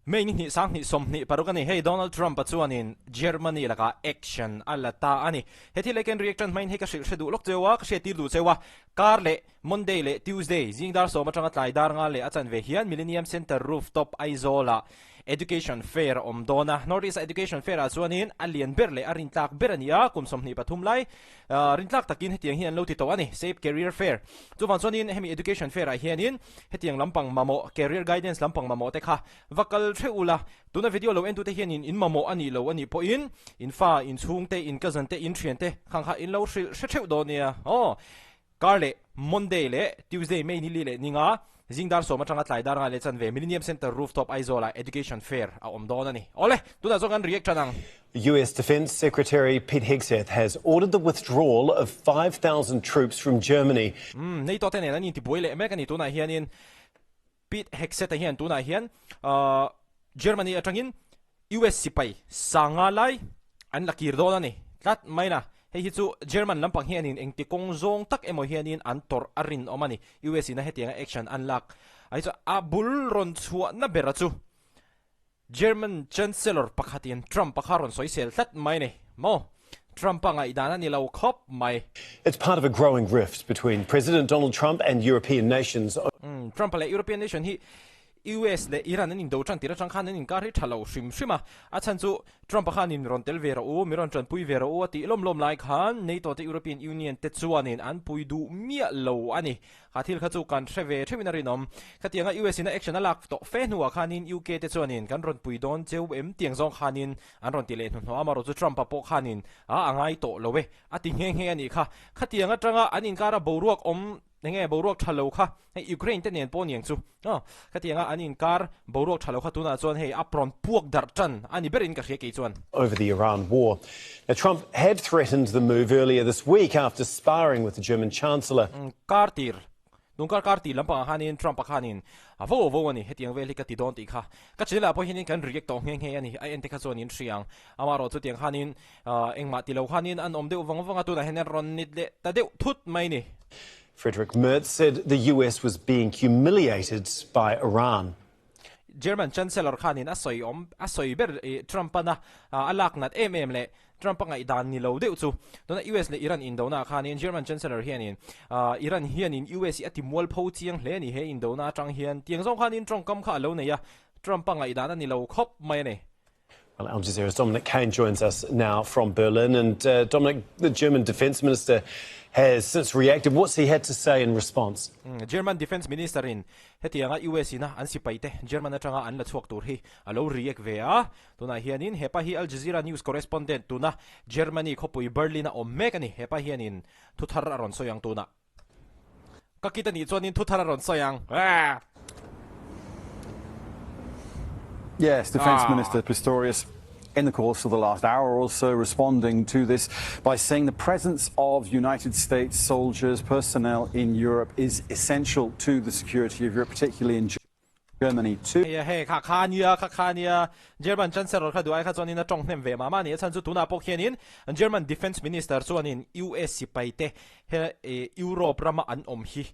May ni hnih 20 26 a ni. Hei Donald Trump-a chuanin Germany lakah action a la ta a ni. He thil eken reaction hmain hei ka hrilh hre duh lawk cheu a, ka hriattir duh cheu a. Kar leh Monday leh Tuesday zing dar sawm atanga tlai dar nga leh a chanve hian Millennium Centre Rooftop Aizawl-ah Education Fair a awm dawn a. North East Education Fair ah chuanin a lian ber leh a rintlak ber a ni a, kum 23 lai rintlak takin hetiang hi an lo ti tawh a ni, SAPE Career Fair. Chuvang chuanin hemi Education Fair ah hianin hetiang lampang mamawh, career guidance lampang mamawh te kha va kal theuh ula, tuna video lo entute hianin in mamawh a nih lo a nih pawhin in fa, in chhungte, in cousin te, in thiante khang kha in lo hrilh hre theuh dawn nia. Aw. Kar leh Monday leh Tuesday May ni li leh ninga zing dar sawm atanga tlai dar nga leh chanve Millennium Centre Rooftop Aizawl ah Education Fair a awm dawn a ni. Awle, tunah chuan kan react tan ang. US Defence Secretary Pete Hegseth has ordered the withdrawal of 5,000 troops from Germany. Umm, NATO te nen an intibuai leh mek a ni tunah hianin Pete Hegseth-a hian tunah hian Germany atangin US sipai sanga lai an la kir dawn a ni tlat mai na. Hei hi chu German lampang hianin engti kawng zawng tak emaw hianin an tawrh a rinawm a ni. US ina hetianga action an lak a hi chu a bul rawn chhuahna bera chu German Chancellor pakhatin Trump-a kha rawn sawisel tlat mai a ni maw? Trump-a ngaihdan a ni lo khawp mai. It's part of a growing rift between President Donald Trump and European nations. Trump-a leh European nation hi US leh Iran an indo tan tir atang khan an inkar hi tha lo hrim hrim a. A chhan chu Trump-a khan in rawn tel ve rawh u, mi rawn tanpui ve rawh u a tih lawm lawm lai khan NATO te European Union te chuanin an pui duh miah lo a ni. Kha thil kha chu kan hre ve theuhin a rinawm. Khatianga US in a action a lak tawh fe hnuah khanin UK te chuanin kan rawn pui dawn cheu em tiang zawng khanin an rawn ti leh hnuhnawh a, amaherawh chu Trump-a pawh khanin a a ngai tawh lo e a ti nghe nghe a nih kha. Khatiang atanga an inkara boruak awm enge boruak tha lo kha hei Ukraine te nen pawh niang chu aw khatianga an inkar boruak tha lo kha tunah chuan hei a rawn puak darh tan a ni berin ka hria kei chuan. Over the Iran war. Now Trump had threatened the move earlier this week after sparring with the German Chancellor. Kar tir, tun kar kar tir lampangah khanin Trump-a khanin a vo vo a ni, hetiang vel hi ka ti dawn tih kha. Ka channel ah pawh hianin kan react tawh nghe nghe a ni, a en te kha chuan in hria ang. Amaherawh chutiang khanin engmah ti lo khanin an awm deuh vang vang a, tunah hian rawn nit leh ta deuh thut mai ni. Friedrich Merz said the US was being humiliated by Iran. German Chancellor khanin a sawi awm a sawi ber i Trump-an a a lak nat em em leh Trump-a ngaihdan ni lo deuh chu tuna US leh Iran indona khanin German Chancellor hianin Iran hianin US hi a ti mualpho chiang hle a ni he indona atang hian tiang zawng khanin tawngkam kha a lo nei a Trump-a ngaihdan a ni lo khawp mai a ni. Well, Al Jazeera's Dominic Kane joins us now from Berlin. And uh, Dominic, the German defense minister has since reacted. What's he had to say in response? Mm, German defense minister in hetianga US ina an sipai te German atanga an la chhuak tur hi alo react ve a. Tuna hianin hepa hi Al Jazeera news correspondent tuna Germany khawpui Berlin a awm mek ani. Hepa hianin thuthar a rawn sawi ang tuna. Ka kit anih chuanin thuthar a rawn sawi ang. Yes, Defence Minister Pistorius in the course of the last hour or so responding to this by saying the presence of United States soldiers, personnel in Europe is essential to the security of Europe, particularly in Germany too. Hei hei kha kha ania kha kha ania German Chancellor kha duh ai kha chuanin a tawng hnem ve mah mah a ni. A chhan chu tunah pawh khianin German Defence Minister chuanin US sipai te he Europe rama an awm hi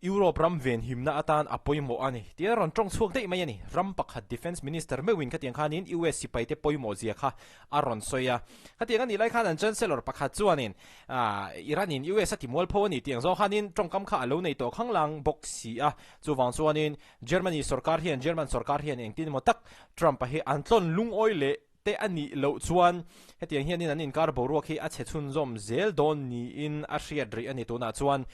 Europe ram venhimna atan a pawimawh a ni tih a rawn tawng chhuak daih mai a ni. Ram pakhat Defence Minister meuhin khatiang khanin US sipai te pawimawh zia kha a rawn sawi a. Khatiang a nih lai khan an Chancellor pakhat chuanin Iran in US a ti mualpho a ni tih ang zawng khanin tawngkam kha a lo nei tawh khanglang bawk si a. Chuvang chuanin Germany sorkar hian German sorkar hian engtin emaw tak Trump-a hi an tlawn lungawi leh te a nih loh chuan hetiang hianin an inkar boruak hi a chhe chhunzawm zel dawn niin a hriat rih a ni tunah chuan.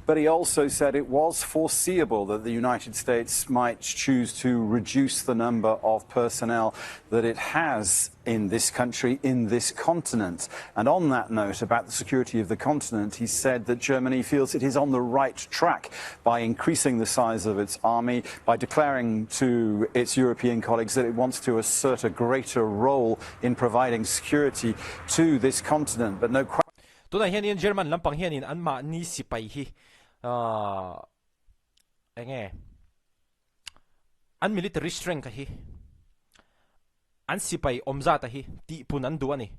But he also said it was foreseeable that the United States might choose to reduce the number of personnel that it has in this country, in this continent. And on that note about the security of the continent, he said that Germany feels it is on the right track by increasing the size of its army, by declaring to its European colleagues that it wants to assert a greater role in providing security to this continent. But no question. Tunah hianin German lampang hianin anmahni sipai hi enge an military strength hi an sipai awm zat a hi tihpun an duh a ni.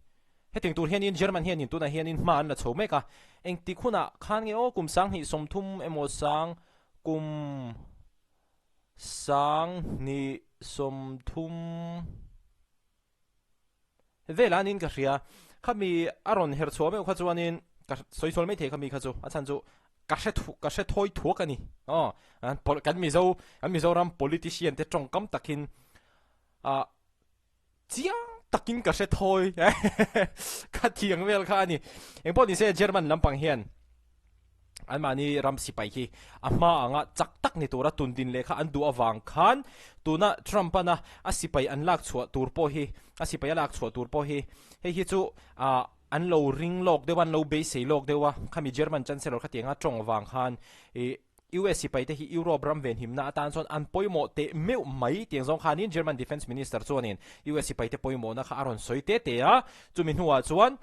Hetiang tur hianin German hianin tunah hianin hma an la chho mek a, engtik hunah khan nge aw kum 2030 emaw sang kum 20. 30 vel anin ka hria. Khami a rawn her chhuah meuh kha chuanin ka sawi sual maithei khami kha chu a chhan chu ka hre thu ka hre thawi thuak a ni. Aw kan Mizo kan Mizoram politician te tawngkam takin ah chiang takin ka hre thawi ka thiang vel kha a ni. Engpawh nise German lampang hian Anmahni ram sipai hi a hma anga chak tak ni tura tun din leh kha an duh avang khan tuna Trump-ana a sipai an lak chhuah tur pawh hi a sipai a lak chhuah tur pawh hi hei hi chu ah an lo ring lawk deuh a, an lo beisei lawk deuh a, khami German Chancellor khatianga tawng vang khan ih US sipai te hi Europe ram venhimna atan chuan an pawimawh teh meuh mai tiang zawng khanin German Defence Minister chuanin US sipai te pawimawhna kha a rawn sawi te te a, chumi hnuah chuan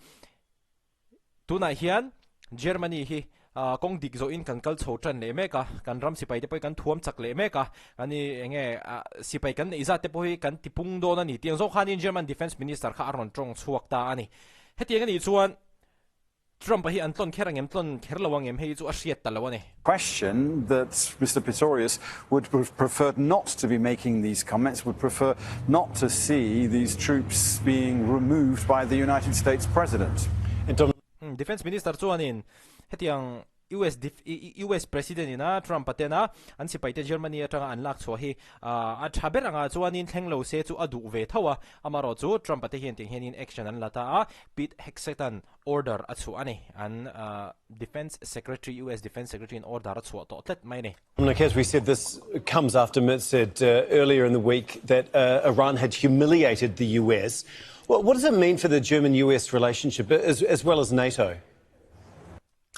Tunah hian Germany hi kawng dik zawhin kan kal chho tan leh mek a, kan ram sipai te pawh hi kan thuam chak leh mek a, kan i eng nge sipai kan neih zat te pawh hi kan tipung dawn a ni. Tiang zawk khanin German Defence Minister kha a rawn tawng chhuak ta a ni. Hetiang a nih chuan Trump-a hi an tlawn kher ang em, tlawn kher lo ang em hei chu a hriat ta lo a ni. Question that Mister Pistorius would have preferred not to be making these comments, would prefer not to see these troops being removed by the United States President. Defence Minister chuanin hetiang US US President ina Trump-a tena an sipaite Germany atanga an lak chhuah hi a tha ber anga chuanin thleng lo se chu a duh ve tho a, amarawh chu Trump-a te hian tiang hianin action an la ta a, Pete Hegseth-a'n Order a chhuah a ni. An Defence Secretary, US Defence Secretary in order a chhuah tawh tlat mai a ni. Dominic, as we said, this comes after Merz said earlier in the week that Iran had humiliated the US. What does it mean for the German-US relationship as, as well as NATO?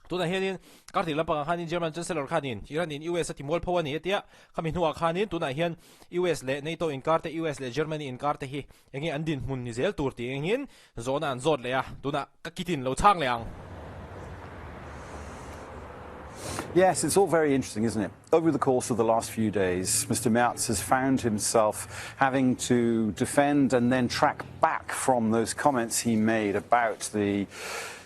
Tunah hianin kartik lampangah khanin German Chancellor khanin Iran in US a ti mual pho a ni a tia. Khami hnuah khanin tunah hian US leh NATO inkar te, US leh Germany inkar te hi Enge an dinhmun ni zel tur tih engin zawhna an zawt leh a, tunah ka kitin lo chhang leh ang. Yes, it's all very interesting, isn't it? Over the course of the last few days, Mr. Merz has found himself having to defend and then track back from those comments he made about the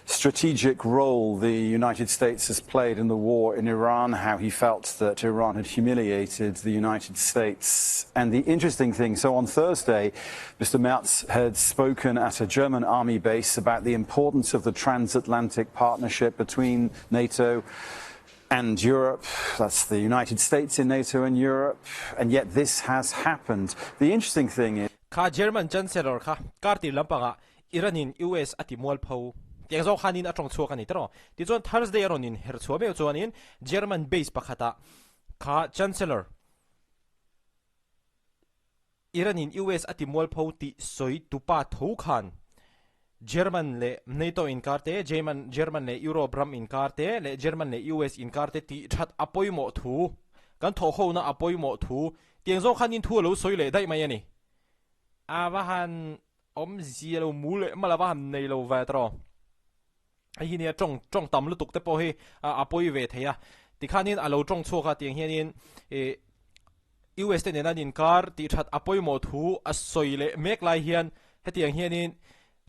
strategic role the United States has played in the war in Iran, how he felt that Iran had humiliated the United States. And the interesting thing, so on Thursday, Mr. Merz had spoken at a German army base about the importance of the transatlantic partnership between NATO and Europe. That's the United States in NATO and Europe. And yet this has happened. The interesting thing is. Kha German Chancellor kha kartir lampanga Iran in US a ti mualpho tiang zawng khanin a tawng chhuak a ni tawh. Tichuan Thursday a rawn in her chhuah meuh chuanin German base pakhatah kha Chancellor Iran in US a ti mualpho tih sawi tupa tho khan German leh NATO inkar te, German German leh Europe ram inkar te leh German leh US inkar te tih that a pawimawh thu, kan thawhhona a pawimawh thu tiang zawng khanin thu a lo sawi leh daih mai a ni. A va han Awmzia lo mu leh mal ava han nei lo ve tawh. Hei hi nia tawng tawng tam lutuk te pawh hi a pawi ve thei a. Tikhanin a lo tawng chhuak a tiang hianin ih US te nena an inkar tih that a pawimawh thu a sawi leh mek lai hian hetiang hianin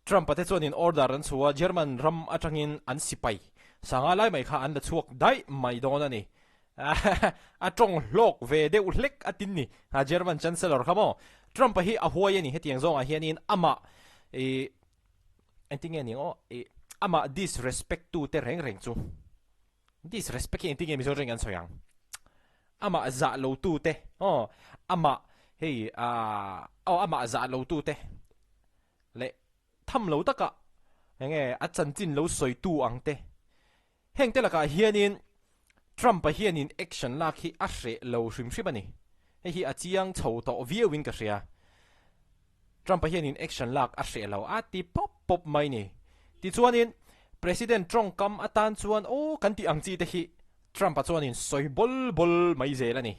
Trump-a te chuanin order an chhuah a, German ram atangin an sipai sanga lai mai kha an la chhuak daih mai dawn a ni. A tawng hlawk ve deuh hlek a tin ni. A German Chancellor kha maw? Trump-a hi a huai a ni hetiang zawngah hianin amah ih engtin nge ni aw ih amah disrespect tu te reng reng chu disrespect hi engtin nge Mizo reng an sawi ang amah zah lo tu te aw amah hei ah aw amah zah lo tu te leh tham lo taka enge a chanchin lo sawi tu ang te Heng te lakah hianin Trump-a hianin action lak hi a hreh lo hrim hrim a ni. Hei hi a chiang chho tawh viauin ka hria. Trump-a hianin action lak a hreh lo a ti pawp pawp mai ni. Tichuanin President tawngkam atan chuan aw kan tih ang chi te hi Trump-a chuanin sawi bawl bawl mai zel a ni.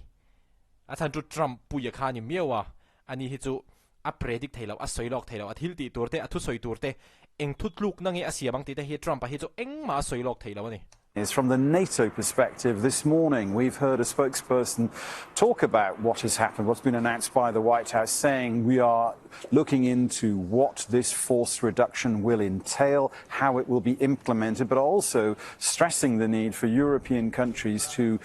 A chhan chu Trump puia kha a ni miau a, ani hi chu a predict thei lo, a sawi lawk thei lo, a thil tih tur te, a thusawi tur te, eng thutlukna nge a siam ang tih te hi Trump-a hi chu engmah a sawi lawk thei lo a ni. Is from the NATO perspective this morning we've heard a spokesperson talk about what has happened, what's been announced by the White House, saying we are looking into what this force reduction will entail, how it will be implemented, but also stressing the need for European countries to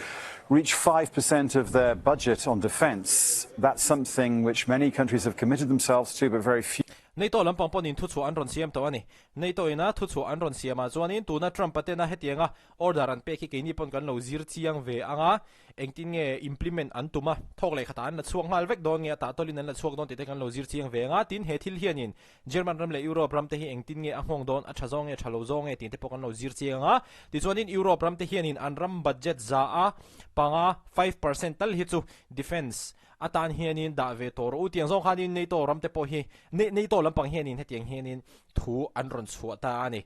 reach 5% of their budget on defence. That's something which many countries have committed themselves to, but very few. NATO lampang pawhin thuchhuah an rawn siam tawh a ni. NATO ina thuchhuah an rawn siamah chuanin tuna Trump-a tena hetianga order an pek hi keini pawn kan lo zir chiang ve ang a, engtin nge implement an tum a, thawk leh khatah an la chhuak nghal vek dawn nge a tahtawlin an la chhuak dawn tih te kan lo zir chiang ve ang a, tin he thil hianin German ram leh Europe ram te hi engtin nge a nghawng dawn, a tha zawng nge tha lo zawng nge tih te pawh kan lo zir chiang ang a, tichuanin Europe ram te hianin an ram budget za a panga 5% tal hi chu defence atan hianin dah ve tawh rawh u tiang zawng khanin NATO ram te pawh hi NATO lampang hianin hetiang hianin thu an rawn chhuah ta a ni.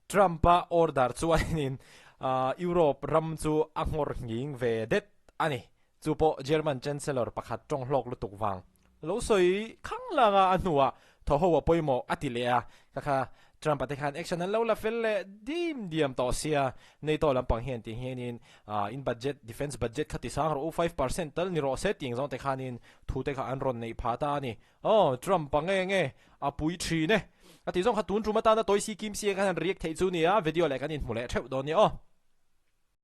Trump-a order chuanin Europe ram chu a nghawr nghing ve det a ni. Chu pawh German Chancellor pakhat tawng hlawk lutuk vang lo sawi khang lang a, a hnuah thaw ho a pawimawh a ti leh a, kha kha Trump-a te khan action an lo la fel leh dim diam tawh sia, NATO lampang hian ti hianin in budget, defence budget kha ti sang rawh u, 5% tal ni rawh se tih ang zawng te khanin thu te kha an rawn neih phah ta a ni. Aw, Trump-a nge nge a pui thin e. A tih zawng kha tun tum atana tawi si kim si khan han react theih chu nia, video leh kan inhmu leh theuh dawn nia aw.